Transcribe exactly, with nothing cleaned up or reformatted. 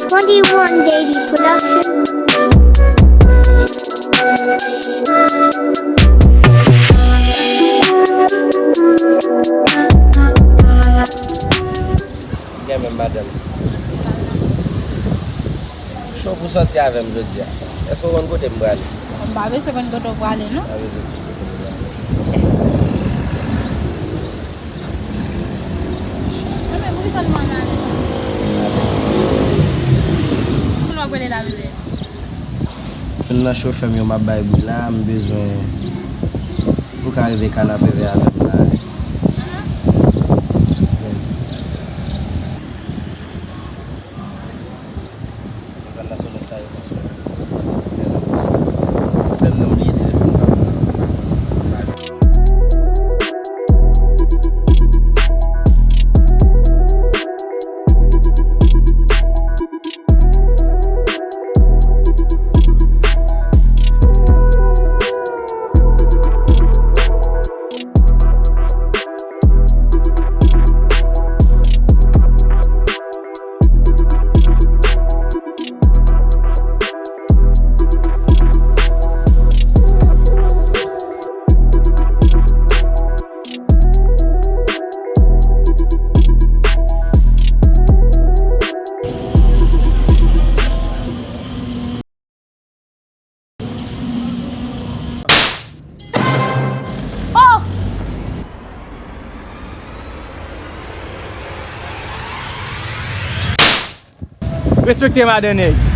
Twenty-one Daily Production. Byen menm, madanm. Cho pou sòti avè m jodi a. Èske w konn kote m prale? M pa bezwen konn kote w prale, non. Pa bezwen di kote m prale. Mwen menm, poukisa n pral ale? Moun w ap rele la, bebe? Youn nan chofè m yo m ap bay bri la, m bezwen pou ka rive Kanapevè avè m la. Telefòn nan sonnen sa yo konsa. Pwoblèm nan, m bliye telefòn nan. Oh! Respekte madan nèg.